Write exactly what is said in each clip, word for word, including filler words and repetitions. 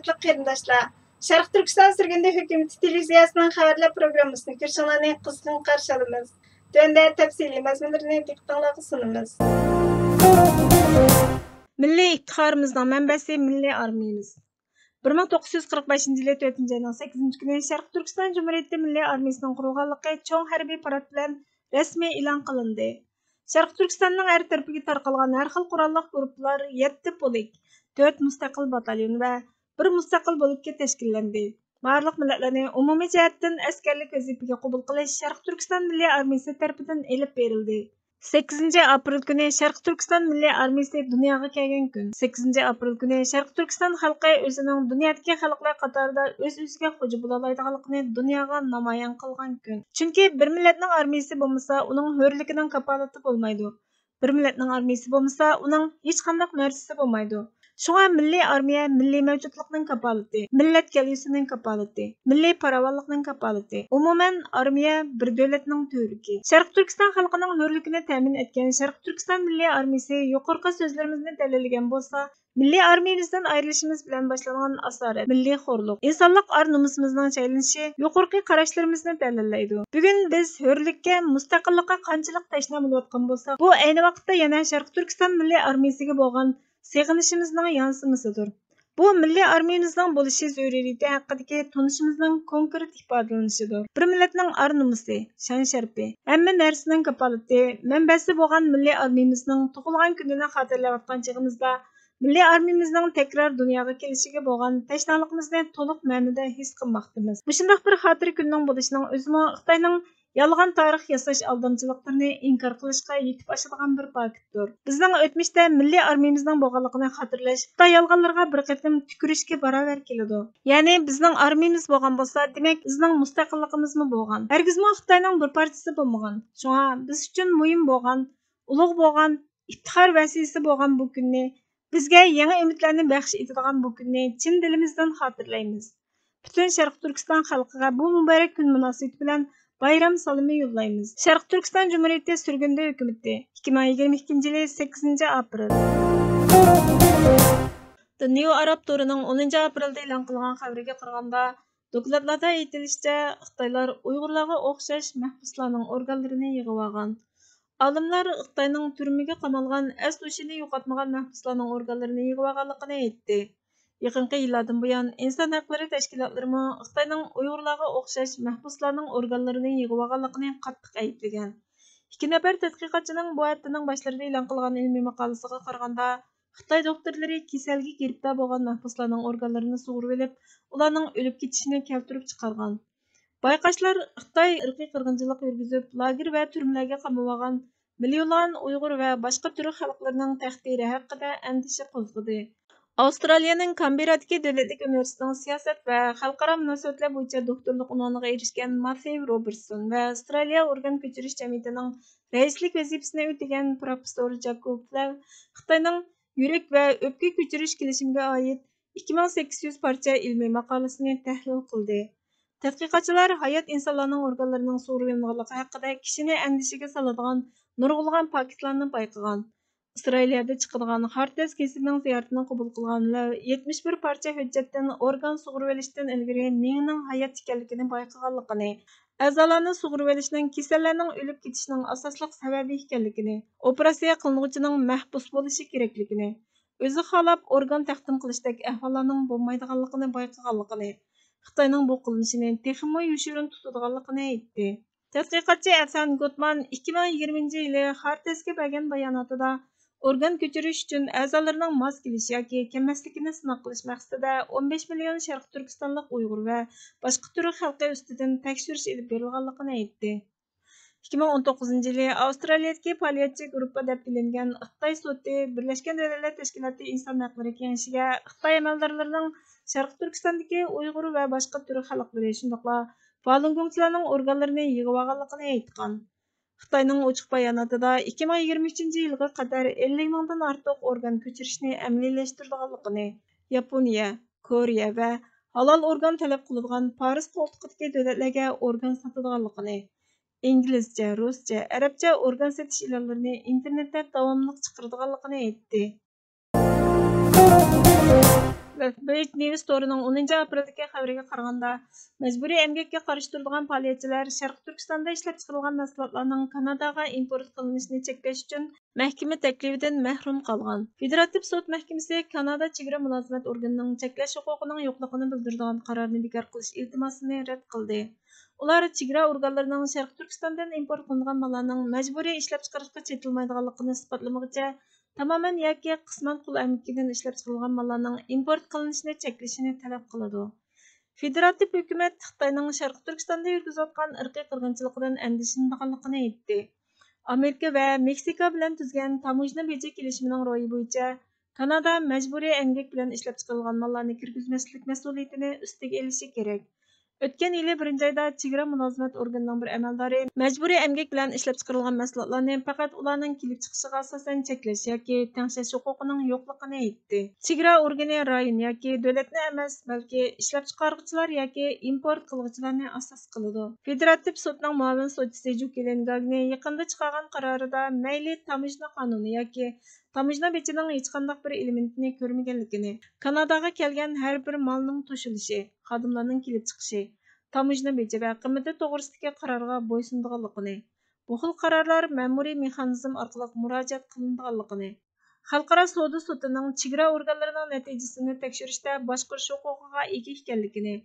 ھۆرمەتلىك قېرىنداشلار، شەرقىي تۈركىستان سۈرگۈندە ھۆكۈمىتى تېلېۋىزىيەسىنىڭ خەۋەرلەر پروگراممىسىنى كۆرۈشۈڭلارنى قىزغىن قارشى ئالىمىز. تۆۋەندە تەپسىلىي مەزمۇنلىرىنى دىققىتىڭلارغا سۇنىمىز. مىللىي ئىپتىخارىمىزنىڭ مەنبەسى مىللىي ئارمىيىمىز. بىر مىڭ توققۇز يۈز قىرىق بەشىنچى يىلى تۆتىنچى ئاينىڭ سەككىزىنچى كۈنى شەرقىي تۈركىستان جۇمھۇرىيىتى مىللىي ئارمىيىسىنىڭ قۇرۇلغانلىقى چوڭ ھەربىي پارات بىلەن رەسمىي ئېلان قىلىندى. شەرقىي تۈركىستاننىڭ ھەر تەرىپىگە تارقالغان ھەر خىل قوراللىق گۇرۇپپىلار يەتتە پولك، تۆت مۇستەقىل باتاليون ۋە بىر مۇستەقىل بۆلۈككە تەشكىللەندى. بارلىق مىللەتلەرنى ئومۇمىي جەھەتتىن ئەسكەرلىك ۋەزىپىگە قوبۇل قىلىش شەرقىي تۈركىستان مىللىي ئارمىيىسى تەرىپىدىن ئېلىپ بېرىلدى. سەككىزىنچى ئاپرېل كۈنى شەرقىي تۈركىستان مىللىي ئارمىيىسى دۇنياغا كەلگەن كۈن. سەككىزىنچى ئاپرېل كۈنى شەرقىي تۈركىستان خەلقى ئۆزىنىڭ دۇنيادىكى خەلقلەر قاتارىدا ئۆز-ئۆزىگە خوجا بولالايدىغانلىقىنى دۇنياغا نامايان قىلغان كۈن. چۈنكى بىر مىللەتنىڭ ئارمىيىسى بولمىسا، ئۇنىڭ ھۆرلۈكىنىڭ كاپالىتى بولمايدۇ. بىر مىللەتنىڭ ئارمىيىسى بولمىسا، ئۇنىڭ ھېچقانداق نەرسىسى بولمايدۇ. شۇڭا مىللىي ئارمىيە مىللىي مەۋجۇتلۇقنىڭ كاپالىتى، مىللەت كەلگۈسىنىڭ كاپالىتى، مىللىي پاراۋانلىقنىڭ كاپالىتى. ئومۇمەن، ئارمىيە بىر دۆلەتنىڭ تۈۋرۈكى. شەرقىي تۈركىستان خەلقىنىڭ ھۆرلۈكىنى تەمىن ئەتكەن شەرقىي تۈركىستان مىللىي ئارمىيىسى يۇقىرىقى سۆزلىرىمىزنى دەلىللىگەن بولسا، مىللىي ئارمىيىمىزدىن ئايرىلىشىمىز بىلەن باشلانغان ئاسارەت، مىللىي خورلۇق، ئىنسانلىق ئار-نومۇسىمىزنىڭ چەيلىنىشى يۇقىرىقى قاراشلىرىمىزنى دەلىللەيدۇ. بۈگۈن بىز ھۆرلۈككە، مۇستەقىللىققا قانچىلىك تەشنا بولۇۋاتقان بولساق، بۇ ئەينى ۋاقىتتا يەنە شەرقىي تۈركىستان مىللىي ئارمىيىسىگە بولغان سېغىنىشىمىزنىڭ يانسىمىسىدۇر. بۇ مىللىي ئارمىيىمىزنىڭ بولۇشى زۆرۈرىيىتى ھەققىدىكى تونۇشىمىزنىڭ كونكرېت ئىپادىلىنىشىدۇر. بىر مىللەتنىڭ ئار-نومۇسى، شان-شەرىپى، ھەممە نەرسىنىڭ كاپالىتى، مەنبەسى بولغان مىللىي ئارمىيىمىزنىڭ تۇغۇلغان كۈنىنى خاتىرىلەۋاتقان چېغىمىزدا، مىللىي ئارمىيىمىزنىڭ تەكرار دۇنياغا كېلىشىگە بولغان تەشنالىقىمىزنى تولۇق مەنىدە ھېس قىلماقتىمىز. مۇشۇنداق بىر خاتىرە كۈننىڭ بولۇشىنىڭ ئۆزىمۇ خىتاينىڭ يالغان تارىخ ياساش ئالدامچىلىقلىرىنى ئىنكار قىلىشقا يېتىپ ئاشىدىغان بىر پاكىتتۇر. بىزنىڭ ئۆتمۈشتە مىللىي ئارمىيىمىزنىڭ بولغانلىقىنى خاتىرىلەش خىتاي يالغانلىرىغا بىر قېتىم تۈكۈرۈشكە باراۋەر كېلىدۇ. يەنى بىزنىڭ ئارمىيىمىز بولغان بولسا، دېمەك، بىزنىڭ مۇستەقىللىقىمىزمۇ بولغان. ھەرگىزمۇ خىتاينىڭ بىر پارچىسى بولمىغان. شۇڭا بىز ئۈچۈن مۇھىم بولغان، ئۇلۇغ بولغان، ئىپتىخار ۋەسىلىسى بولغان بۇ كۈننى، بىزگە يېڭى ئۈمىدلەرنى بەخش ئېتىدىغان بۇ كۈننى چىن دىلىمىزدىن خاتىرىلەيمىز. پۈتۈن شەرقىي تۈركىستان خەلقىگە بۇ مۇبارەك كۈن مۇناسىۋىتى بىلەن بايرام سالىمى يوللايمىز. شەرقىي تۈركىستان جۇمھۇرىيىتى سۈرگۈندە ھۆكۈمىتى، ئىككى مىڭ يىگىرمە ئىككىنچى يىلى سەككىزىنچى ئاپرېل. The New Arab تورىنىڭ ئونىنچى ئاپرېلدا ئېلان قىلغان خەۋىرىگە قارىغاندا، دوكلاتلاردا ئېيتىلىشىچە، خىتايلار ئۇيغۇرلارغا ئوخشاش مەھبۇسلارنىڭ ئورگانلىرىنى يىغىۋالغان. ئالىملار خىتاينىڭ تۈرمىگە قامالغان، ئەس-ھوشىنى يوقاتمىغان مەھبۇسلارنىڭ ئورگانلىرىنى يىغىۋالغانلىقىنى ئېيتتى. يېقىنقى يىللاردىن بۇيان، ئىنسان ھەقلىرى تەشكىلاتلىرىمۇ خىتاينىڭ ئۇيغۇرلارغا ئوخشاش مەھبۇسلارنىڭ ئورگانلىرىنى يىغىۋالغانلىقىنى قاتتىق ئەيىبلىگەن. ئىككى نەپەر تەتقىقاتچىنىڭ بۇ ھەپتىنىڭ باشلىرىدا ئېلان قىلغان ئىلمىي ماقالىسىغا قارىغاندا، خىتاي دوختۇرلىرى كېسەلگە گىرىپتار بولغان مەھبۇسلارنىڭ ئورگانلىرىنى سۇغۇرۇۋېلىپ، ئۇلارنىڭ ئۆلۈپ كېتىشىنى كەلتۈرۈپ چىقارغان. بايقاشلار خىتاي ئىرقىي قىرغىنچىلىق يۈرگۈزۈپ، لاگېر ۋە تۈرمىلەرگە قامىۋالغان مىليونلىغان ئۇيغۇر ۋە باشقا تۈرك خەلقلىرىنىڭ تەقدىرى ھەققىدە ئەندىشە قوزغىدى. ئاۋسترالىيەنىڭ كانبېررادىكى دۆلەتلىك ئۇنىۋېرسىتېتىنىڭ سىياسەت ۋە خەلقئارا مۇناسىۋەتلەر بويىچە دوكتورلۇق ئۇنۋانىغا ئېرىشكەن ماتثېي روبېرتسون ۋە ئاۋسترالىيە ئورگان كۆچۈرۈش جەمئىيىتىنىڭ رەئىسلىك ۋەزىپىسىنى ئۆتىگەن پروفېسسور جاكوب فلەۋ خىتاينىڭ يۈرەك ۋە ئۆپكە كۆچۈرۈش كېلىشىمىگە ئائىت ئىككى مىڭ سەككىز يۈز پارچە ئىلمىي ماقالىسىنى تەھلىل قىلدى. تەتقىقاتچىلار ھايات ئىنسانلارنىڭ ئورگانلىرىنىڭ سۇغۇرۇۋېلىنغانلىقى ھەققىدە كىشىنى ئەندىشىگە سالىدىغان نۇرغۇنلىغان پاكىتلارنى بايقىغان. ئىسرائىلىيەدە چىقىدىغان خارتەز كېسىلىنىڭ زىيارىتىنى قوبۇل قىلغان لەۋ يەتمىش بىر پارچە ھۆججەتتىن ئورگان سۇغۇرۇۋېلىشتىن ئىلگىرى مېڭىنىڭ ھايات ئىكەنلىكىنى بايقىغانلىقىنى، ئەزالارنى سۇغۇرۇۋېلىشنىڭ كېسەللەرنىڭ ئۆلۈپ كېتىشىنىڭ ئاساسلىق سەۋەبى ئىكەنلىكىنى، ئوپېراتسىيە قىلىنغۇچىنىڭ مەھبۇس بولۇشى كېرەكلىكىنى، ئۆزى خالاپ ئورگان تەقدىم قىلىشتەك ئەھۋاللارنىڭ بولمايدىغانلىقىنى بايقىغانلىقىنى، خىتاينىڭ بۇ قىلمىشىنى تېخىمۇ يوشۇرۇن تۇتىدىغانلىقىنى ئېيتتى. تەتقىقاتچى ئەسەن گوتمان ئىككى مىڭ يىگىرمىنچى يىلى خارتەسكە بەرگەن باياناتىدا، ئورگان كۆچۈرۈش ئۈچۈن ئەزالىرىنىڭ ماس كېلىش ياكى كەلمەسلىكىنى سىناق قىلىش مەقسىتىدە ئون بەش مىليون شەرقىي تۈركىستانلىق ئۇيغۇر ۋە باشقا تۈرك خەلقى ئۈستىدىن تەكشۈرۈش ئېلىپ بېرىلغانلىقىنى ئېيتتى. ئىككى مىڭ ئون توققۇزىنچى يىلى ئاۋسترالىيەدىكى پائالىيەتچى گۇرۇپپا دەپ بىلىنگەن خىتاي سوتى بىرلەشكەن دۆلەتلەر تەشكىلاتى ئىنسان ھەقلىرى كېڭىشىگە خىتاي ئەمەلدارلىرىنىڭ شەرقىي تۈركىستاندىكى ئۇيغۇر ۋە باشقا تۈرك خەلقلىرى، شۇنداقلا فالۇنگوڭچىلارنىڭ ئورگانلىرىنى يىغىۋالغانلىقىنى ئېيتقان. خىتاينىڭ ئوچۇق باياناتىدا ئىككى مىڭ يىگىرمە ئۈچىنچى يىلغا قەدەر ئەللىك مىڭدىن ئارتۇق ئورگان كۆچۈرۈشنى ئەمەلىيلەشتۈرىدىغانلىقىنى، ياپونىيە، كورېيە ۋە ھالال ئورگان تەلەپ قىلىدىغان پارس قولتۇقىدىكى دۆلەتلەرگە ئورگان ساتىدىغانلىقىنى، ئىنگلىزچە، رۇسچە، ئەرەبچە ئورگان سېتىش ئېلانلىرىنى ئىنتېرنېتتە داۋاملىق چىقىرىدىغانلىقىنى ئېيتتى. بېيت نيۇز تورىنىڭ ئونىنچى ئاپرېلدىكى خەۋىرىگە قارىغاندا، مەجبۇرىي ئەمگەككە قارشى تۇرىدىغان پائالىيەتچىلەر شەرقىي تۈركىستاندا ئىشلەپچىقىرىلغان مەھسۇلاتلارنىڭ كاناداغا ئىمپورت قىلىنىشىنى چەكلەش ئۈچۈن مەھكىمە تەكلىپىدىن مەھرۇم قالغان. فېدېراتىپ سوت مەھكىمىسى كانادا چېگرا مۇلازىمەت ئورگىنىنىڭ چەكلەش ھوقۇقىنىڭ يوقلۇقىنى بىلدۈرىدىغان قارارنى بىكار قىلىش ئىلتىماسىنى رەت قىلدى. ئۇلار چېگرا ئورگانلىرىنىڭ شەرقىي تۈركىستاندىن ئىمپورت قىلىنغان ماللارنىڭ مەجبۇرىي ئىشلەپچىقىرىشقا چېتىلمايدىغانلىقىنى ئىسپاتلىمىغۇچە، تامامەن ياكى قىسمەن قۇل ئەمگىكىدىن ئىشلەپچىقىرىلغان ماللارنىڭ ئىمپورت قىلىنىشىنى چەكلىشىنى تەلەپ قىلىدۇ. فېدېراتىپ ھۆكۈمەت خىتاينىڭ شەرقىي تۈركىستاندا يۈرگۈزۈۋاتقان ئىرقىي قىرغىنچىلىقىدىن ئەندىشىلىنىدىغانلىقىنى ئېيتتى. ئامېرىكا ۋە مېكسىكا بىلەن تۈزگەن تاموژنا بېجى كېلىشىمىنىڭ روھى بويىچە، كانادا مەجبۇرىي ئەمگەك بىلەن ئىشلەپچىقىرىلغان ماللارنى كىرگۈزمەسلىك مەسئۇلىيىتىنى ئۈستىگە ئېلىشى كېرەك. ئۆتكەن يىلى بىرىنچى ئايدا چېگرا مۇلازىمەت ئورگىنىنىڭ بىر ئەمەلدارى مەجبۇرىي ئەمگەك بىلەن ئىشلەپچىقىرىلغان مەھسۇلاتلارنى پەقەت ئۇلارنىڭ كېلىپ چىقىشىغا ئاساسەن چەكلەش ياكى تەڭشەش ھوقۇقىنىڭ يوقلۇقىنى ئېيتتى. چېگرا ئورگىنى رايون ياكى دۆلەتنى ئەمەس، بەلكى ئىشلەپچىقارغۇچىلار ياكى ئىمپورت قىلغۇچىلارنى ئاساس قىلىدۇ. فېدېراتىپ سوتنىڭ مۇئاۋىن سوتچىسى جۇكىلىن گاگنى يېقىندا چىقارغان قارارىدا مەيلى تاموژنا قانۇنى ياكى تاموژنا بېجىنىڭ ھېچقانداق بىر ئېلېمېنتىنى كۆرمىگەنلىكىنى، كاناداغا كەلگەن ھەر بىر مالنىڭ توشۇلۇشى، خادىملارنىڭ كېلىپ چىقىشى، تاموژنا بېجى ۋە قىممىتى توغرىسىدىكى قارارغا بويسۇنىدىغانلىقىنى، بۇ خىل قارارلار مەمۇرىي مېخانىزم ئارقىلىق مۇراجىئەت قىلىنىدىغانلىقىنى، خەلقئارا سودا سوتىنىڭ چېگرا ئورگانلىرىنىڭ نەتىجىسىنى تەكشۈرۈشتە باشقۇرۇش ھوقۇقىغا ئىگە ئىكەنلىكىنى،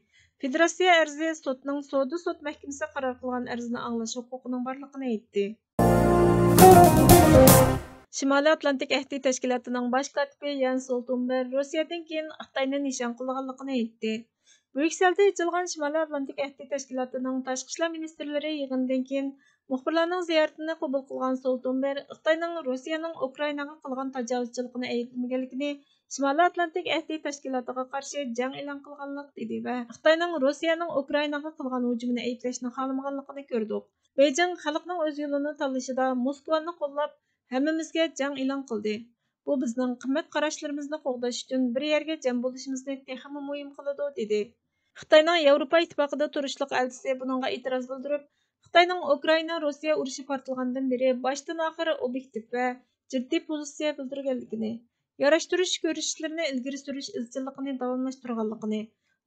فېدېراتسىيە ئەرزى سوتنىڭ سودا سوت مەھكىمىسى قارار قىلغان ئەرزنى ئاڭلاش ھوقۇقىنىڭ بارلىقىنى ئېيتتى. شىمالىي ئاتلانتىك ئەھدى تەشكىلاتىنىڭ باش كاتىپى يەنس ستولتېنبېرگ روسىيەدىن كېيىن خىتاينى نىشان قىلىدىغانلىقىنى ئېيتتى. بريۇكسېلدە ئېچىلغان شىمالىي ئاتلانتىك ئەھدى تەشكىلاتىنىڭ تاشقى ئىشلار مىنىستىرلىرى يىغىنىدىن كېيىن مۇخبىرلارنىڭ زىيارىتىنى قوبۇل قىلغان ستولتېنبېرگ خىتاينىڭ روسىيەنىڭ ئۇكرائىناغا قىلغان تاجاۋۇزچىلىقىنى ئەيىبلىمىگەنلىكىنى، شىمالىي ئاتلانتىك ئەھدى تەشكىلاتىغا قارشى جەڭ ئېلان قىلغانلىق دېدى ۋە خىتاينىڭ روسىيەنىڭ ئۇكرائىناغا قىلغان ھۇجۇمىنى ئەيىبلەشنى خالىمىغانلىقىنى كۆردۇق. بېيجىڭ خەلقنىڭ ئۆز يولىنى تاللىشىدا موسكۋانى قوللاپ، ھەممىمىزگە جەڭ ئېلان قىلدى. بۇ بىزنىڭ قىممەت قاراشلىرىمىزنى قوغداش ئۈچۈن بىر يەرگە جەم بولۇشىمىزنى تېخىمۇ مۇھىم قىلىدۇ، دېدى. خىتاينىڭ ياۋروپا ئىتتىپاقىدا تۇرۇشلۇق ئەلچىسى بۇنىڭغا ئېتىراز بىلدۈرۈپ، خىتاينىڭ ئۇكرائىنا روسىيە ئۇرۇشى پارتلىغاندىن بېرى باشتىن ئاخىر ئوبيېكتىپ ۋە جىددىي پوزىتسىيە بىلدۈرگەنلىكىنى، ياراشتۇرۇش كۆرۈشۈشلىرىنى ئىلگىرى سۈرۈش ئىزچىللىقىنى داۋاملاشتۇرغانلىقىنى،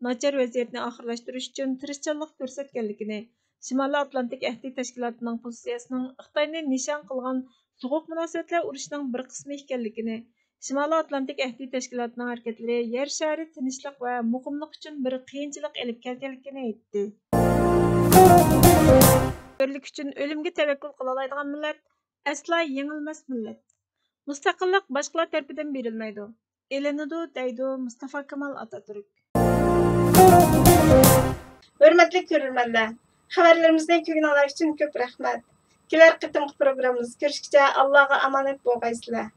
ناچار ۋەزىيەتنى ئاخىرلاشتۇرۇش ئۈچۈن تىرىشچانلىق كۆرسەتكەنلىكىنى، شىمالىي ئاتلانتىك ئەھدى تەشكىلاتىنىڭ پوزىتسىيەسىنىڭ خىتاينى نىشان قىلغان سوغۇق مۇناسىۋەتلەر ئۇرۇشىنىڭ بىر قىسمى ئىكەنلىكىنى، شىمالىي ئاتلانتىك ئەھدى تەشكىلاتىنىڭ ھەرىكەتلىرى يەر شارى تىنچلىق ۋە مۇقىملىق ئۈچۈن بىر قىيىنچىلىق ئېلىپ كەلگەنلىكىنى ئېيتتى. ھۆرلۈك ئۈچۈن ئۆلۈمگە تەۋەككۈل قىلالايدىغان مىللەت ئەسلا يېڭىلمەس مىللەت. مۇستەقىللىق باشقىلار تەرىپىدىن بېرىلمەيدۇ، ئېلىنىدۇ، دەيدۇ مۇستافا كامال ئاتاتۈرك. ھۆرمەتلىك كۆرۈرمەنلەر، خەۋەرلىرىمىزنى كۆرگىنىڭلار ئۈچۈن كۆپ رەھمەت. كېلەر قېتىمقى پروگراممىمىزدا كۆرۈشكىچە ئاللاغا ئامانەت بولغايسىلەر.